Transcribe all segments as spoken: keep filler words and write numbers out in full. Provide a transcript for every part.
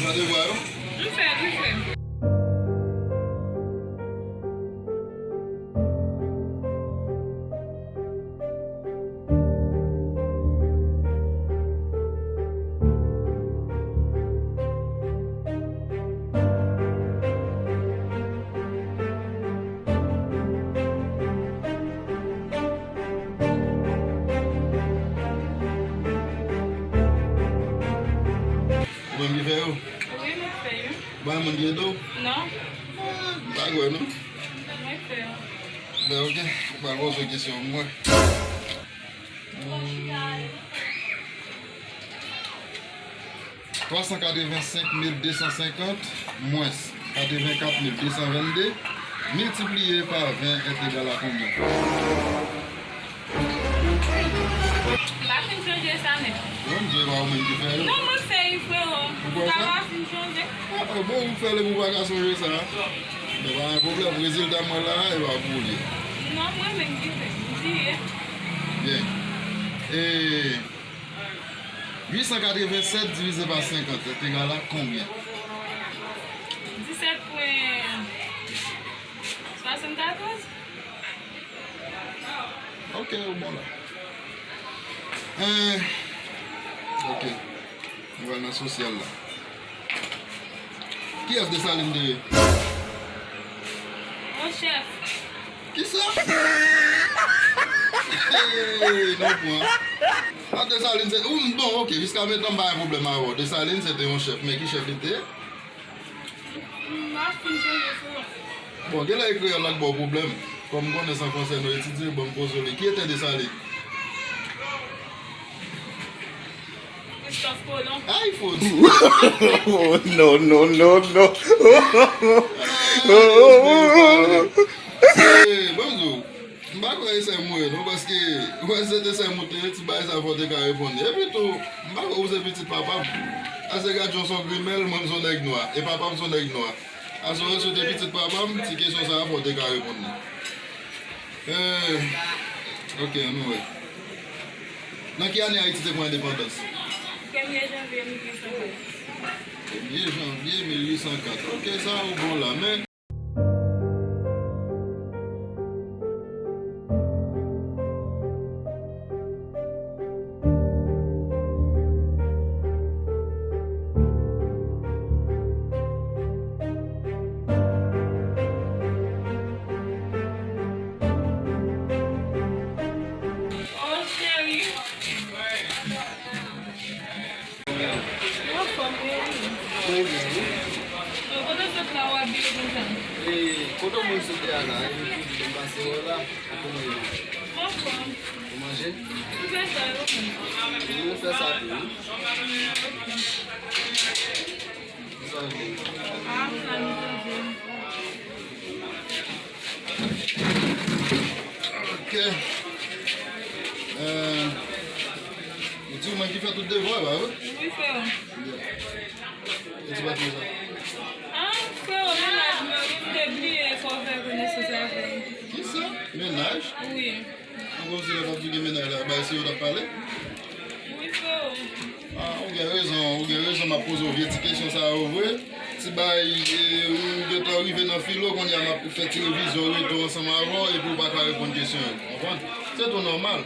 Fè devwa yo. M fè, m fè. Ou menm ki fè yo? Wi, mwen k fè yo. Ou pa gen moun ki ede w? Non. Ah, m pa kwè, non. Mwen k fè yo. Ben, ok. Ou pral poze w kesyon, mwen. Hmm. Twa san katrevensenk mil de san senkant mwens katrevenkat mil de san vennde miltipliye pa ven est égal à konbyen? M pa fin chonje sa menm. Bon, m di w e pa ou menm ki fè yo. Non, mwen fè yo, frero. Ou kwè sa? M pa fin chonje. Ah, ah, bon, ou fè l epi ou pa ka sonje sa. Men pa gen pwoblèm, rezilta mwen la, e pa pou ou li ye. Non, mwen menm ki fè. M di ye. Byen. E uit san katrevennsèt divize pa senkant est égal à konbyen? Disèt pwen swasannkatòz. Ok, ou bon la. Eh, ok. Nou pral nan sosyal la. Kiyès Desalin te ye? Yon chèf. Kisa? Hey, nou pran. A Desalin se, ou, bon, ok, jiska mentan m pa gen pwoblèm avè w. Desalin se te yon chèf, men ki chèf li te ye? M ap fin chonje, frè. Bon, genlè e kreyòl la k ba w pwoblèm. Kòm m konnen se an fransè nou etidye, bon, m poze w li. Qui était Dessalines? Christophe Colomb. Ay, fout! Oh, non, non, non, non. Ay, espere pale. Eh, bonjou. M pa kwè e sè m ou ye non, paske ou wè se te sè m ou te ye, ti bagay sa fò w te ka reponn li. Epi tou, m pa kwè ou se pitit papa m. Ase gad jan w se yon grimèl, mwen m se yon nèg nwa, e papa m se yon nèg nwa. Ase w wè si w te pitit papa m, ti kesyon sa fò w te ka reponn li. Eh, ok, ann nou wè. Nan ki ane Ayiti te pran endepandans? Premye janvye mil uit san kat. Premye janvye mil uit san kat. Ok, sa ou bon la, men Oh, cheri. Ou anfòm, wi, wi. Mwen byen, wi. Bon, kote w sot la, w abiye konsa? E, kote moun sot la, la, e, m pase wè w la, e kòman w ye? M anfòm. Ou manje? M fè sa, wi. Ou fè sa tou, wi. Sa w vle? Ah, m la, m manje. Ok. Euh, ou di ou menm ki fè tout devwa, ba wi? Wi, frè. Yeah. E ti patnè sa? Ah, frè, mennaj mwen, wi, m te bliye fò w fè konesans avè l. Kisa? Mennaj? Wi. An kòmsi lè w t ap di w gen mennaj la, bay se yo w t ap pale? Wi, frè. Ah, ou gen rezon, ou gen rezon, m ap poze w vye ti kesyon sa yo vre. Ti bay, e, ou gentan rive nan filo, kounye a m ap fè ti revizyon reto ansanm avè w, epi w pa ka reponn kesyon yo. Konprann? Se tou nòmal.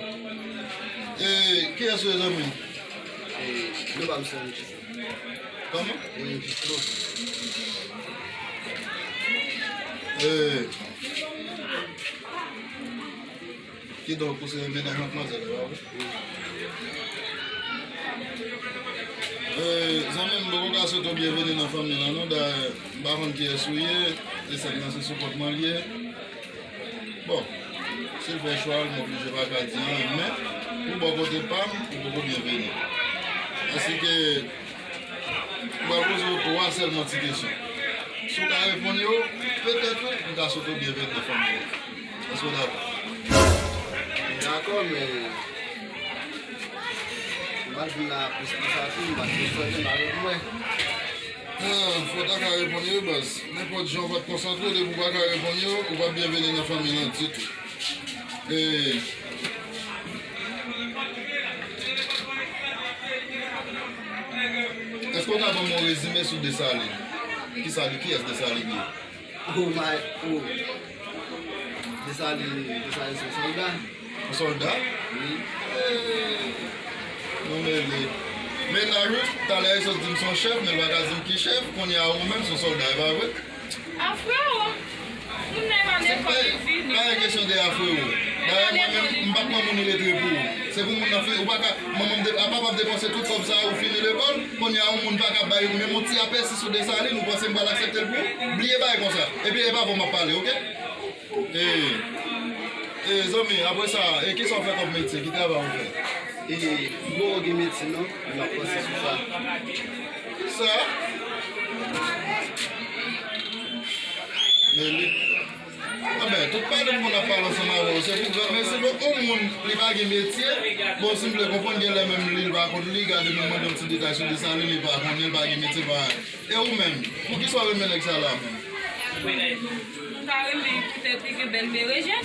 E, kiyès ou ye, zanmi m? E, non pa m se Andy. Kòman? Andy Flo. E, Kidonk, ou se mennaj matmwazèl la, wi. E, zanmi m, m poko ka swete w byenveni nan fanmi an, non. Dayè, m pa konn kiyès ou ye, e sèl nan se sou kont mwen l ye. Bon, si l fè chwa l, m oblije pa ka di anyen, men, pou bò kote pa m, ou poko byenveni. Paske, m pral poze w twa sèlman ti kesyon. Si w ka reponn yo, petèt wi, m ka swete w byenveni nan fanmi an. Èske w dakò? M dakò, men m pa t vin la plis pou sa tou, m pa t vin sòti, m pa reponn mwen. Ah, fò w ta ka reponn yo, baz. Nenpòt jan w pa t konsantre w, depi w pa ka reponn yo, ou p ap byenveni nan fanmi lan ditou. E, Èske w ka ban m yon rezime sou Desalin? Kisa li, kiyès Desalin ye? Oh my, oh. Desalin, Desalin se yon sòlda. Yon sòlda? Wi. Eh, nou mele. Men Naruto, talè li sot di m se yon chèf, men l pa ka di m ki chèf, kounye a ou menm se yon sòlda, e pa vre? A freo, moun nan pa lekòl li fini. Pa gen kesyon de a freo. Dayè mwen menm, m p ap pran moun iletre pou ou. Se pou moun nan fini, ou pa ka, manman m de, a papa m depanse tout kòb sa a, ou fini lekòl, kounye a yon moun pa ka bay ou menm yon ti apèsi sou Desalin, ou panse m pral aksepte l pou ou? Bliye bagay konsa. Epi e pa avè w m ap pale, oke? E, e, zanmi, apre sa, e kisa w fè kòm metye? Ki travay ou fè? E, m poko gen metye non, m ap panse sou sa. Kisa? Mele. Anben, tout pale m konn ap pale ansanm avè w, se pou granmesi, bon, yon moun, li pa gen metye, bon, si m vle konprann, genlè menm li, li pa konn li, gade nou mande yon ti detay sou Desalin, li pa konnen, li pa gen metye, pa. E ou menm, poukisa w renmen nèg sa la menm? M ta renmen poutèt li gen bèl berejèn.